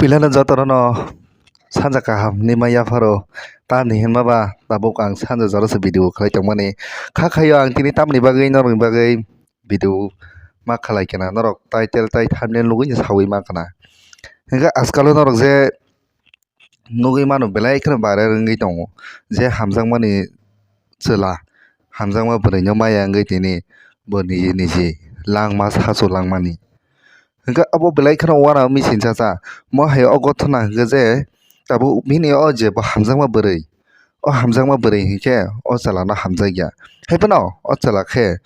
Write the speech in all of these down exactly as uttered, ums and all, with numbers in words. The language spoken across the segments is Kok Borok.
Pilano jotono sanja kaham ni ma yapharo. Tamni hinma ba tabuk ang sanja jora se video khlai tongmani. Kha khaio ang tini tamni bagwi norokni bagwi video ma khlai kana, norok title tai thumbnail nugwi sawi ma kana. Hingke askalo norok je nugwi mano belai kheno viral wngwi tongo, je hamjakmani chwla, hamjakma bwrwino maya wngwi tini bo niji niji langma sasu langmani. Hingke abo belai kheno uanama machine chacha. Mo hai o gothona hingke je tabuk bini o je bo hamjakma bwrwi, o hamjakma bwrwi hingke o chwlano hamjakya. Haiphano o chwla khe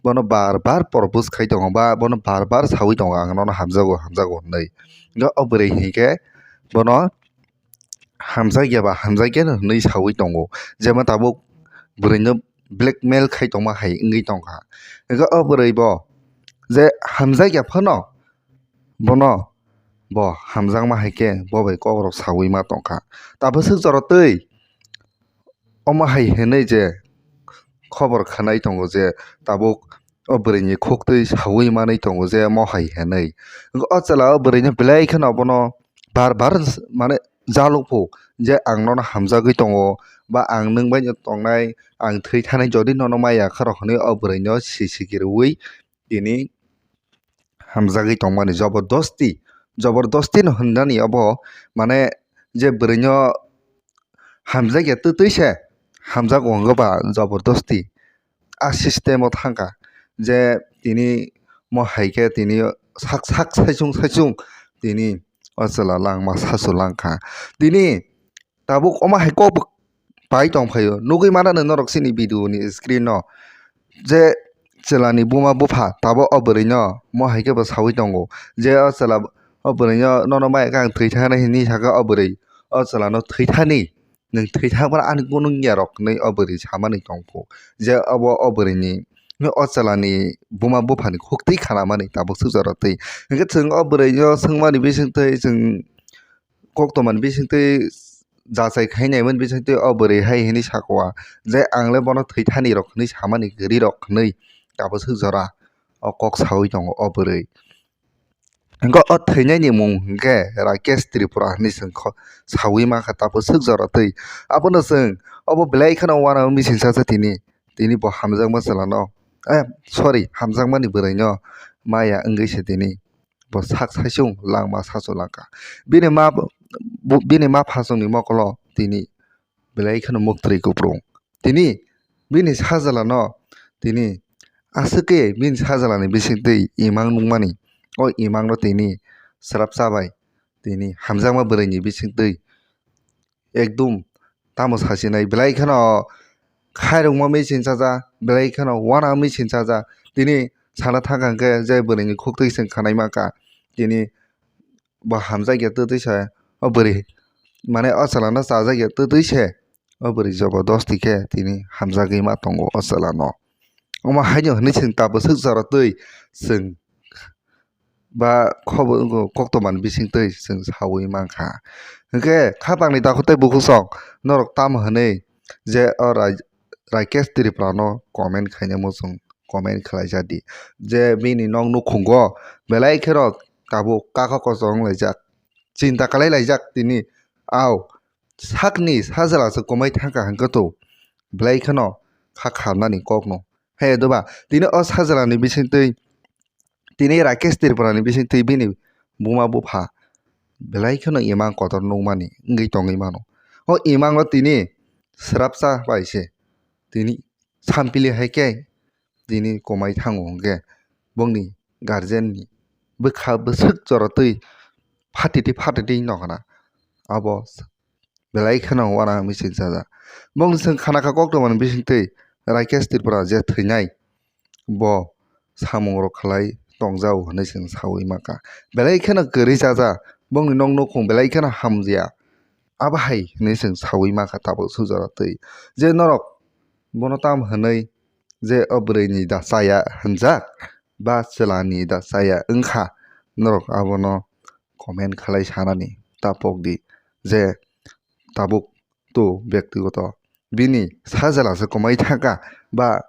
bono bar bar propose khai tongo ba bono bar bar sawi tongo, "Ang nono hamjago, hamjago," hinwi. Hingke o bwrwi hingke bono hamjakya ba hamjakya hinwi sawi tongo, jema tabuk bwrwino blackmail khai tongma hai wngwi tongkha. Hingke o bwrwi bo je hamjakya phano bono bo hamjakma hai khe bo bai kokrok sawi ma tongkha. Tabuk swk jora twi omo hai hinwi je khobor khanai tongo je tabuk o bwrwini khuktwi sawi manwi tongo je omo hai hinwi. O chwla o bwrwino belai kheno bono bar bar mane jalukphu je ang nono hamjagwi tongo ba ang nwng baino tongnai, ang thwi thanai, jodi nono maya kharok hinwi o bwrwino sisiki rwui tini hamjagwi tongmani jobordosti, jobordosti no hwnjani obo, mane je bwrwino hamjakya twtwi se hamjago hwngo ba jobordosti. A system o thangkha je tini mo hai khe tini sak sak saichung saichung tini o chwla langma sasu langkha. Tini tabuk omo hai kok bo pai tong phaio, nugwi mano norok chini video ni screen o je chwla ni buma bupha tabuk o bwrwi no mo hai khe bo sawi tongo je o chwla o bwrwi no nono maya khe ang thwi thani hinwi saka o bwrwi, o chwla no thwi thani, nwng thwi thangmani ani kunu wngya rok hinwi o bwrwi samani tongkhu je obo o bwrwi ni o chwla ni buma bupha ni khuktwi khanamani tabuk swk jora twi. Hingke chwng o bwrwi no swngmani bisingtwi chwng koktwmani bisingtwi jachai khainaimani bisingtwi o bwrwi hai hinwi sakha je ang le bono thwi thani rok hinwi samani kwrwi rok hinwi tabuk swk jora o kok sawi tongo o bwrwi. Hingke o thwinaini mung hingke Rakesh Tripura hinwi chwng kho sawi mankha tabuk swk jora twi. Abono chwng obo belai kheno uanama machine chacha tini, tini bo hamjakma chwlano, eh, sorry, hamjakmani bwrwino maya wngwi se tini bo sak saichung langma sasu langkha. Bini ma, bo, bini ma phasongni mokolo tini belai kheno muktwi kuprung. Tini bini sajla no tini aswk khe bini sajla ni bisingtwi imang nukmani. O imang no tini swrapsa bai tini hamjakma bwrwi ni bisingtwi ekdum tamo sasinai belai kheno khairokma machine chacha, belai kheno uanama machine chacha. Tini sana thangkha hwnkhe je bwrwi ni khuktwi chwng khanai mankha. Tini bo hamjakya twtwi se o bwrwi, mane o chwla no chajakya twtwi se o bwrwi jobordosti khe tini hamjagwi ma tongo o chwla no. Omo haino hinwi chwng tabuk swk jora twi chwng ba khobor wngkha koktwmani bisingtwi chwng sawi mankha. Hwnkhe khapangni takhuk tei bukhuk song norok tamo hinwi je o Rai-, Rakesh Tripura no comment khaina muchung comment khlaijak di je bini nok nukhungo belai kheno tabuk kaka kochong wnglaijak, chinta khlai laijak tini. Au sakni sajla se kwmai thangkha hwnkhe to belai kheno kha khamnani kokno. Hai doba tini o sajla ni bisingtwi tini Rakesh Tripura ni bisingtwi bini buma bupha belai kheno imang kotor nukmani wngwi tongwi mano. O imango tini swrapsa bai se tini sampili hai khe tini kwmai thango hwnkhe bongni guardian ni bwkha bwswk jora twi phatiti phatiti nokna abo belai kheno uanama machine chacha. Bongni chwng khanakha koktwmani bisingtwi Rakesh Tripura je thwinai bo samung rok khlai tongjao hinwi chwng sawi mankha. Belai kheno kwrwi chacha, bongni nok nukhung belai kheno hamya. Abo hai hinwi chwng sawi mankha tabuk swk jora twi. Je norok bono tamo hinwi je o bwrwi ni da chaya hinjak ba chwla ni da chaya wngkha, norok abono comment khlai sanani ta pok di je tabuk to bektigoto bini sajla se kwmai thangkha ba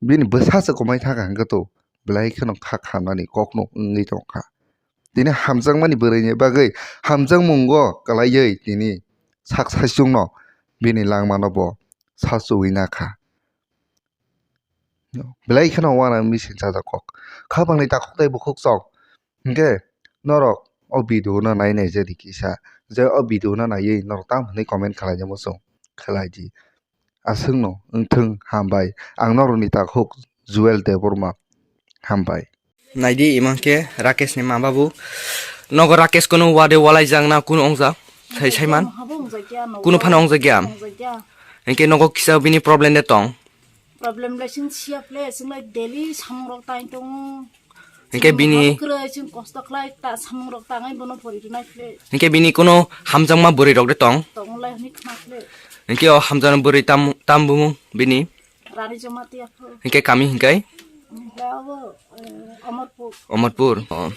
bini bwsa se kwmai thangkha hwnkhe to belai kheno kha khamnani kokno wngwi tongkha. tini hamjakmani bwrwini bagwi hamjakmungo kwlaiwi tini sak saichungno bini langmano bo sachuwi nakha. Belai kheno uanani missing chajak kok. Khapangni takhuk tei bukhuk chok. Hinkhe norok o video no nai nai jadi kisa. Je o video no naiwi norok tamo hinwi comment khlai di muchung. Khlai di. Aswkno wngthung hambai. Ang norokni takhuk Jewel Debbarma. Hambai. Naidi imo khe Rakesh ni ma babu. Nogo Rakesh kunu wade walai jang na kunu ongja. Sai saiman. Habo ongjakya nogo. Kunu phano ongjakya. Ongjakya. Hinkhe nogo kisa bini problem de tong. Problem le sing siya phle, sing lai daily samung rok tai tongo. Hinkhe bini Samung rok kwrwi, sing kosto khlai ta samung rok tangai bono pori rwnai phle. Hinkhe bini kunu hamjakma bwrwi rok de tong. Tong lai hwnwi khna phle. Hinkhe o hamjakma bwrwi tam, tam bumung bini. Rani Jamatia pho. Hinkhe kami hinkhe? Hinkhe abo, eh, Amarpur. Amarpur. Oh.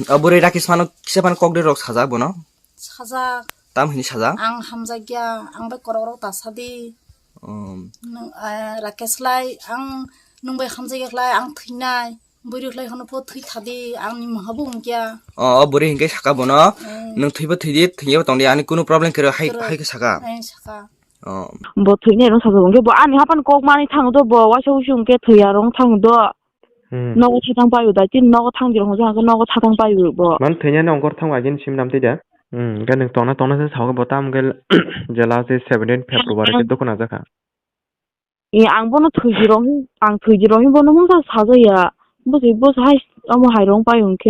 O bwrwi Rakesh phano kisa phano kok de rok sajak bono. Sajak. Tam hini sajak? Ang hamjakya, ang bai korok rok ta sadi. Um. Nwng, eh, Rakesh lai, ang nwng bai hamjakya khlai, ang thwinai. Bwrwi khlai hono pho thwi thadi, ang ni maha bo wngkya. O, o bwrwi hinkhe saka bono, Hmm. Nwng thwibo thwidi, thwiyabo tongdi, ani kunu problem kwrwi hai, Kwrwi. Hai khe saka. Hai saka. Oh. Bo thwinai rong sajak wngkhe bo ani hapan kok mani thang do bo, waisa wusu wngkhe thwi arong thang do. Hmm. Nogo thang pai u dai, tin nogo thang di rong hwnjak, nogo thang pai u bo. Man thwinani ongkor thang agin sim nam twi da. Hmm, ga nwng tongna tongna se sao bo tam ge jela se seventeen February ke dukuna jakha. E, ang bono thwi di rong, ang thwi di rong bono mungsa sajaya. Bo se bo hai omo hai rong pai wngkhe.